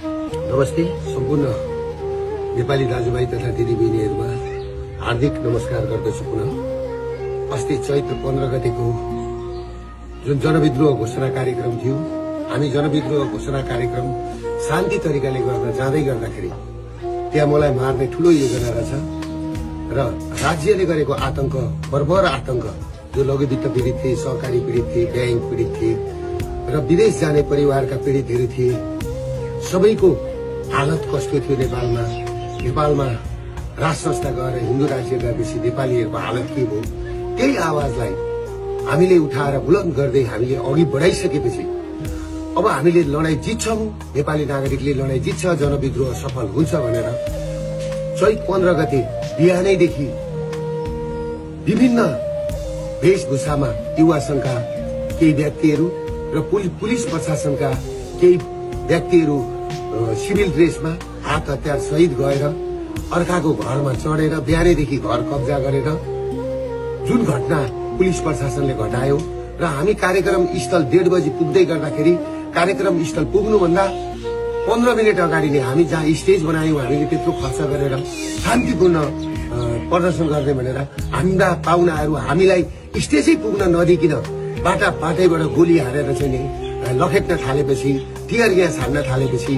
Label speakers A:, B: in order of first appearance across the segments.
A: नमस्ते सम्पूर्ण नेपाली दाजुभाइ तथा दिदीबहिनीहरुमा हार्दिक नमस्कार गर्दछु। पुनः अस्ति चैत्र 15 गतेको जुन जनविद्रोह घोषणा कार्यक्रम थियो, हामी जनविद्रोह घोषणा कार्यक्रम शान्ति तरिकाले गर्न जाँदै गर्दाखेरि त्यहाँ मलाई मार्ने ठूलो योजना रहेछ र राज्यले गरेको आतंक, बर्बर आतंक, जो लघुवित्त पीडित थिए, सहकारी पीडित थिए, बैंक पीडित थिए र विदेश जाने परिवारका पीडितहरू थिए, सबैको हालत कस्तो थियो नेपालमा राज संस्था गएर हिन्दू राज्य गएपछि नेपालीहरूको हालत के भयो, त्यही आवाजलाई हामीले उठाएर बुलन्द गर्दै हामीले अघि बढाइसकेपछि अब हामीले लडाई जित्छौं, नेपाली नागरिकले लडाई जित्छ, जनविद्रोह सफल हुन्छ भनेर चैत 15 गते बिहानैदेखि विभिन्न वेशभूषामा युवा संघका केही व्यक्तिहरू र पुलिस प्रशासनका केही व्यक्तिहरू सिभिल ड्रेसमा हात हतियार सहित गएर अर्काको घरमा चढेर बिहानैदेखि घर कब्जा गरेर जुन घटना पुलिस प्रशासनले घटायो र हामी कार्यक्रम स्थल 1:30 बजे पुग्दै गर्दाखेरि कार्यक्रम स्थल पुग्नुभन्दा 15 मिनट अगाडि नै हामी जहाँ स्टेज बनायौं, हामीले त्यत्रो खर्च गरेर शान्तिपूर्ण प्रदर्शन गर्ने भनेर हाम्रा पाहुनाहरू हामीलाई स्टेजै पुग्न नदिकिन बाटैबाट गोली हारेर चाहिँ नि लखेट्न थालेपछि, टियर ग्यास हान्न थालेपछि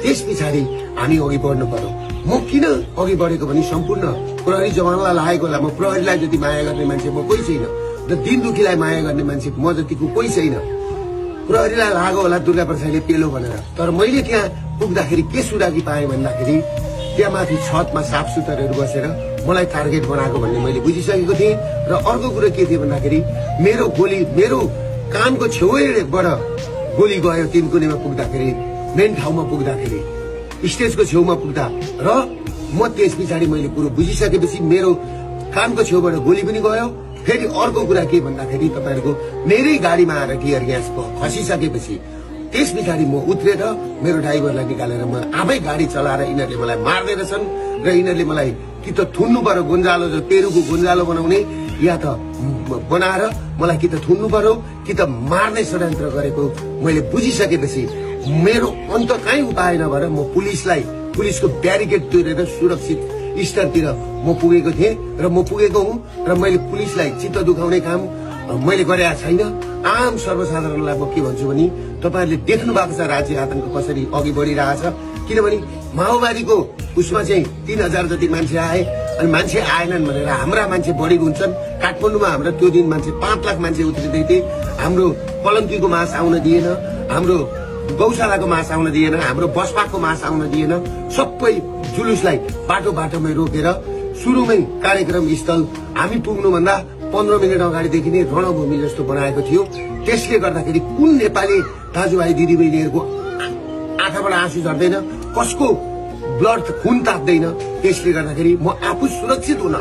A: त्यस पछाडि हामी अघि बढ्नु पर्यो। म किन अघि बढेको भने सम्पूर्ण प्रहरी जवानलाई लागेको होला, म प्रहरीलाई जति माया गर्ने मान्छे म कोही छैन र दिन दुखीलाई माया गर्ने मान्छे म जतिको कोही छैन। प्रहरीलाई लागो होला दुर्गा प्रसादले पेलो भनेर, तर मैले त्यहाँ पुग्दाखेरि के सुरागी पाएँ भन्दाखेरि त्यहाँ माथि छतमा साफ सुथरहरू बसेर मलाई टार्गेट बनाएको भन्ने मैले बुझिसकेको थिएँ। र अर्को कुरो के थियो भन्दाखेरि मेरो कानको छेउबाट गोली गयो तिनकुनेमा पुग्दाखेरि, मेन ठाउँमा पुग्दाखेरि, स्टेजको छेउमा पुग्दा र म त्यस पछाडि मैले कुरो बुझिसकेपछि मेरो कानको छेउबाट गोली पनि गयो। फेरि अर्को कुरा के भन्दाखेरि तपाईहरुको मेरै गाडीमा आएर टियर ग्यास खसिसकेपछि त्यस पछाडि म उत्रेर मेरो ड्राइभरलाई निकालेर म आफै गाडी चलाएर यिनीहरूले मलाई मार्दै रहेछन् र यिनीहरूले मलाई कि त थुन्नु पर्यो, गुन्जालो जो पेरुको गुन्जालो बनाउने, या त बनाएर मलाई कि त थुन्नु पर्यो कि त मार्ने षड्यन्त्र गरेको मैले बुझिसकेपछि मेरो अन्त कहीँ उपाय नभएर म पुलिसको ब्यारिकेड तोडेर सुरक्षित स्थलतिर म पुगेको थिएँ र म पुगेको हुँ र मैले पुलिसलाई चित्त दुखाउने काम मैले गरेका छैन। आम सर्वसाधारणलाई म के भन्छु भने तपाईहरुले देख्नु भएको छ राज्य आतंक कसरी अघि बढिरहेछ। किनभने माओवादीको उसमा चाहिँ 3000 जति मान्छे आए अनि मान्छे आएनन् भनेर हाम्रा मान्छे बढी हुन्छन्। काठमाडौँमा हाम्रो त्यो दिन मान्छे 5 लाख मान्छे उत्रिँदै थिए, हाम्रो पलङ्कीको मास आउन दिएन, हाम्रो गौशालाको मास आउन दिएन, हाम्रो बसपाको मास आउन दिएन। सबै जुलुसलाई बाटोमै रोकेर सुरुमै कार्यक्रम स्थल हामी पुग्नुभन्दा 15 मिनट अगाडिदेखि नै रणभूमि जस्तो बनाएको थियो। त्यसले गर्दाखेरि कुन नेपाली दाजुभाइ दिदीबहिनीहरूको आँखाबाट आँसु झर्दैन, कसको ब्लड खून ताप्दैन। त्यसले गर्दाखेरि म आफू सुरक्षित हुन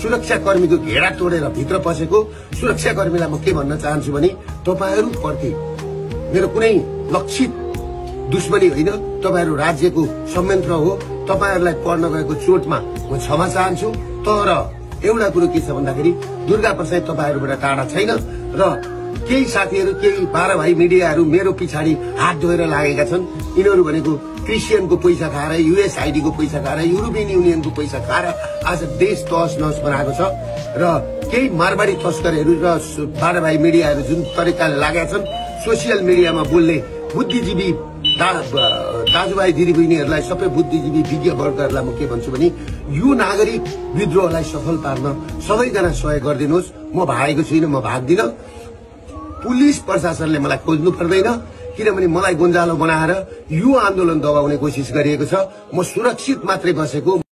A: सुरक्षाकर्मीको घेरा तोडेर भित्र पसेको सुरक्षाकर्मीलाई म के भन्न चाहन्छु भने तपाईहरु प्रति मेरो कुनै लक्षित दुश्मनी होइन, तपाईहरु राज्यको संयन्त्र हो। तपाईहरुलाई पर्न गएको चोटमा म क्षमा चाहन्छु। तर एउटा कुरो के छ भन्दाखेरि दुर्गा प्रसाद तपाईहरुबाट टाढा छैन र केही साथीहरु, केही 12 भाइ मिडियाहरु मेरो पछाडि हात धोएर लागेका छन्। यिनीहरु भनेको क्रिस्चियनको पैसा खाएर, युएसआईडी को पैसा खाएर, युरोपियन युनियनको पैसा खाएर आज देश तहस नहस बनाएको छ र केही मारवाडी तस्करहरु र 12 भाइ मिडियाहरु जुन तरिकाले लागेका छन् सोसियल मिडियामा बोल्ने बुद्धिजीवी दाजुभाइ दिदीबहिनीहरूलाई, सबै बुद्धिजीवी विज्ञ वर्गहरूलाई म के भन्छु भने यो नागरिक विद्रोहलाई सफल पार्न सबैजना सहयोग गरिदिनुहोस्। म भागेको छुइनँ, म भाग्दिन। पुलिस प्रशासनले मलाई खोज्नु पर्दैन, किनभने मलाई गुन्जालो बनाएर यो आन्दोलन दबाउने कोसिस गरिएको छ। म सुरक्षित मात्रै बसेको